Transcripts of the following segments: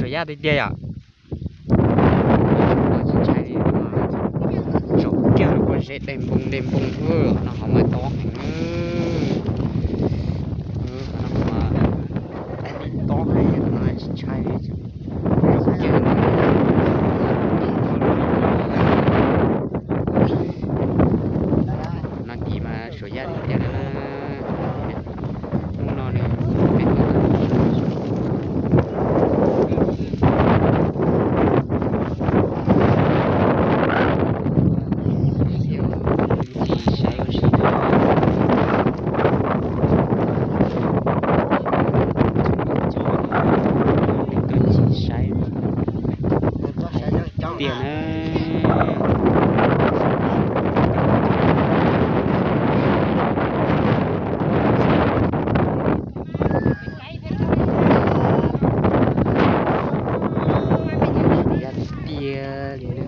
Yaj tiag tiag yom. Tsis ntshai li, tsaus kiag pob zeb dej npoo dej npoo no ho muaj tob heev. Tob heev no tsis ntshai li. No kis mas Suav Yaj tiag tiag na. Hnub no nws peb ntsis saib ua si. Tuaj ntsis saib tiag na. Tiag li na.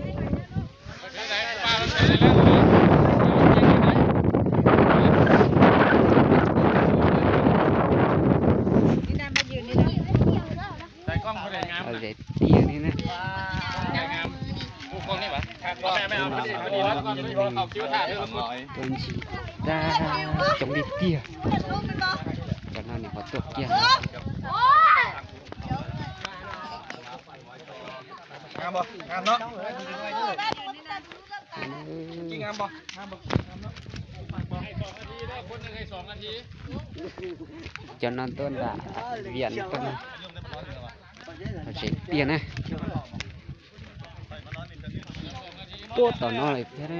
Lom zem tiag li na. Tuaj ntsis tag coob li tiag. Cov no nws ho tuaj kiag. Cov no tuaj nram Vias tuaj, lom zem tiag na. Tuaj tom no lawm thiab.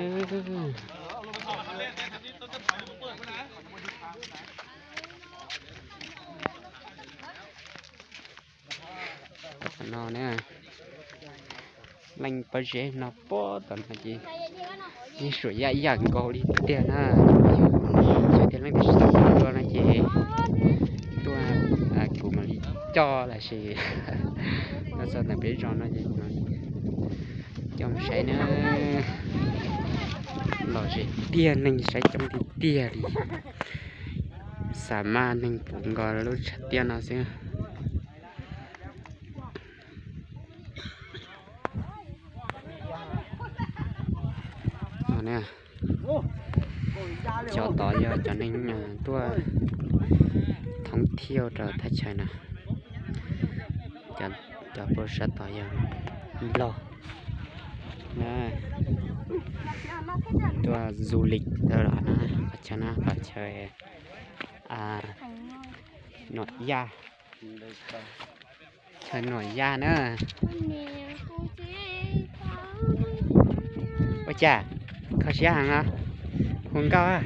No na, leej pob zeb no puag tom no ces yeej Suav Yaj yam nkaus li tiag na. Yog tias leej twg tsis tau tuaj no ces tuaj, kuv mam li coj los sis tuaj txog ntawm peb zos no ces kuv mam li coj mus saib na. Lom zem tiag, neeg saib coob tiag tiag li. Xav mas neeg puv nkaus lub tshav tiaj no xwb. Cov tod yog cov neeg tuaj thoob thiaj rau thaj chaw na. Cov puag sab tod yog Nplog, tuaj du lịch rau los na, qhov chaw na, qhov chaw Nuam Yaj, chaw Nuam Yaj na. Ua cas kho siab heev no, hu nkauj.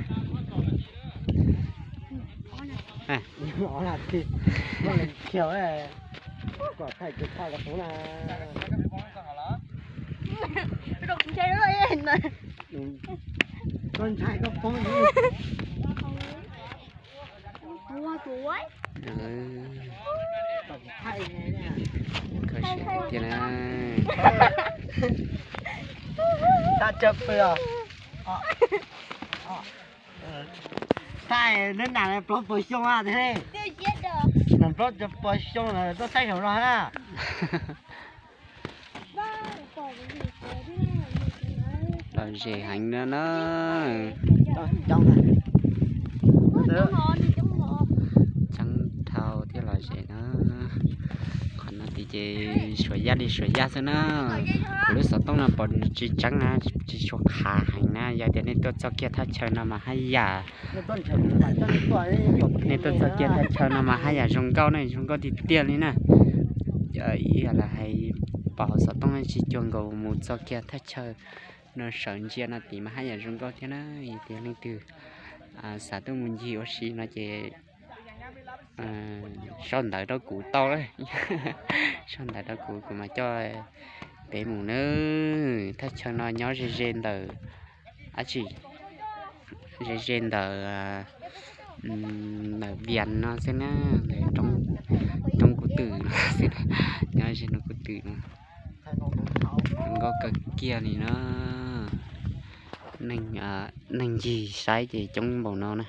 Kho siab tiag na. Thaij neb nam plaub puas xyoo a thiab, nam plaub puas xyoo lawm tuaj thaij saum no na. Lom zem heev no na. Tseeb dhau thiab lom zem na. Qhov no tiag ces Suav Yaj li Suav Yaj xwb na. Kuv lub xov tooj no pom tsis tseeb na, tsis tshua qhav heev na. Yog tias nej tuaj txoj kiag thaj chaw no mas haj yam, nej tuaj txoj kiag thaj chaw no mas haj yam zoo nkauj na, zoo nkauj tiag tiag li na. Ib yam li hais pom hauv xov tooj tsis cuag nkaus mus txoj kiag thaj chaw no sawv ntsia no tid mas haj yam zoo nkauj thiab na. Yog tias leej twg xav tuaj mus ncig ua si no ces sau ntawv rau kuv tau, sau ntawv rau kuv, kuv mam coj peb mus na. Thaj chaw no nyob ze ze ntawm, ab tsi, ze ze ntawm, ntawm Vias no xwb na, ntawm roob Kuv Twm no xwb, nyob ze roob Kuv Twm no. Zoo nkauj kawg kiag li no. Neeg ncig saib ces coob npaum no na.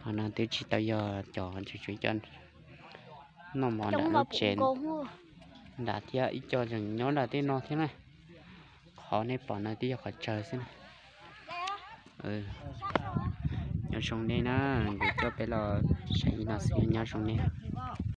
Qhov no twb tsis tau yog cov tsuas cov noj mov nram lub tsev, Nram thiab ib co tseem nyob nram tej no thiab na. Qhov nej pom no twb yog qhov tsawg xwb na. Nyob zoo nej na, kuv coj peb los saib li no xwb, nyob zoo nej.